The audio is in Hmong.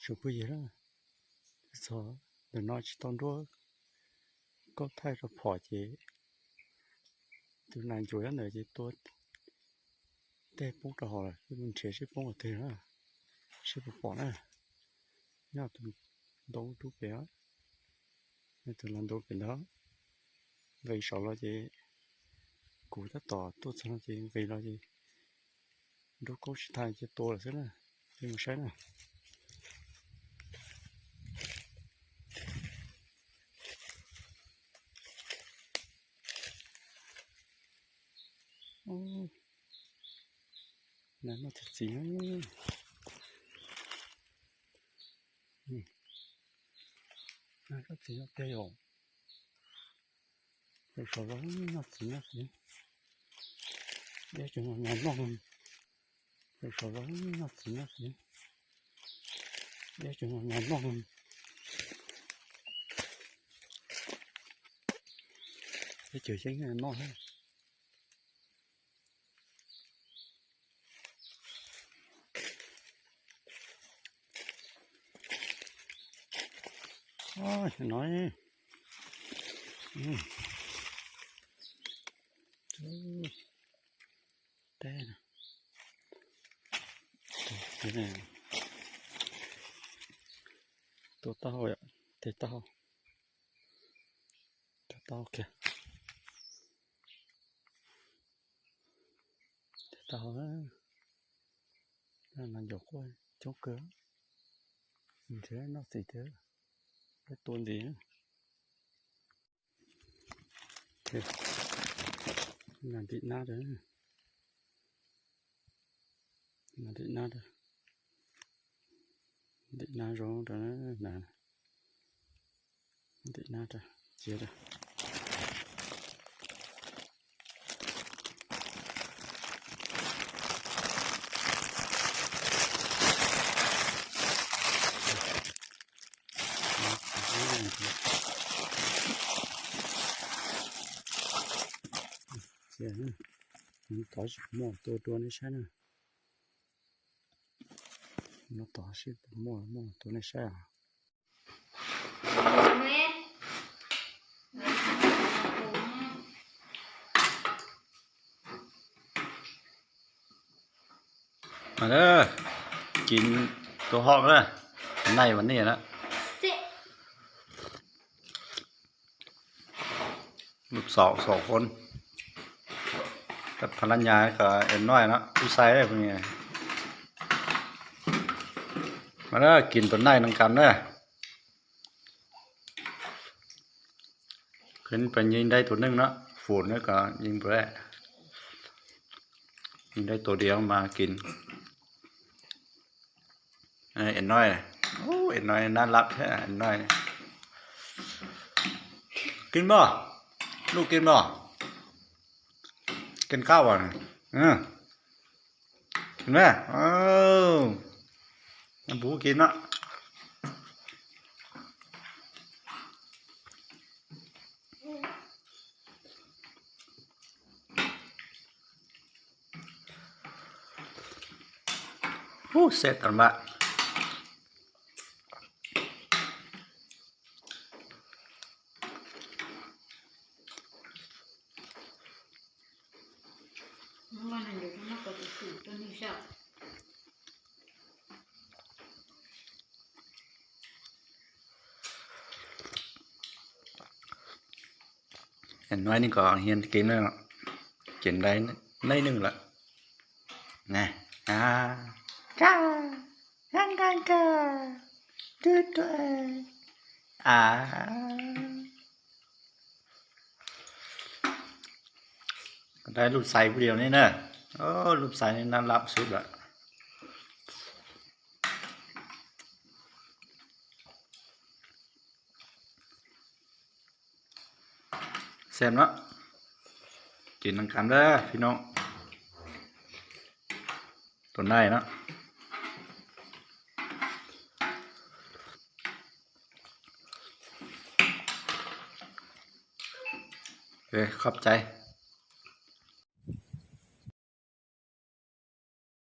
Tsuas phooj ywg na, txog ntawm no tsis tau nruab koj thaij rau phom ces tus nas ncuav nyob ntawd ces tua tej poob rau hauv lawm, mus nrhiav seb poob qhov twg na, seb puas pom na. Nyob tus ntoo rub pem, tus los ntoo pem ntawd, nqis saud los ces kuv tab tom tuaj txog no ces nqis los ces nruab koob tsis thaij ces tua lawm xwb na. Peb mus saib na. Nas noj txiv txiv. Nas noj txiv noj tiag yom. Saum los noj txiv noj txiv. Deb tseem nyas noj. Saum los noj txiv noj txiv. Deb tseem nyas noj. Deb tseem yeeb noj. No, teb, tua taub hau, tes taub hau, tua taub hau kiag. Tes taub hau, nas ncuav quaj coob kawg, nrhiav noj txiv tiag, peb tua ntxiv. Nas ntim nab rau, nas ntim nab rau, ntim nab zoo rau, nas ntim nab rau, cia rau. Cia, tod tsis muaj tua dua nej saib na. No tod seb puas muaj, muaj tua nej saib os. Kis tua hom na, naj mas nej na. Lub xom xom qhov, phab lab nyas kom es noj no, lub xais. Mas kis tus naj nees kam na. Kheev pas yeej dai tus neej no, fum na kom yeej npua, yeej dai tus diav mas kis. Es no, es no nab lab thiab no. Kis mog, luj kis mog, kis kab as. Npub kis no. Ub, xav tas npam. Noj nej kom hiaj kev na, ces dai neej lawm. Dai lub xais video nej na, lub xais nej nab lab xwb lawm. Xem no, kis nees kam lab phim no, tus naj no. Khov cai.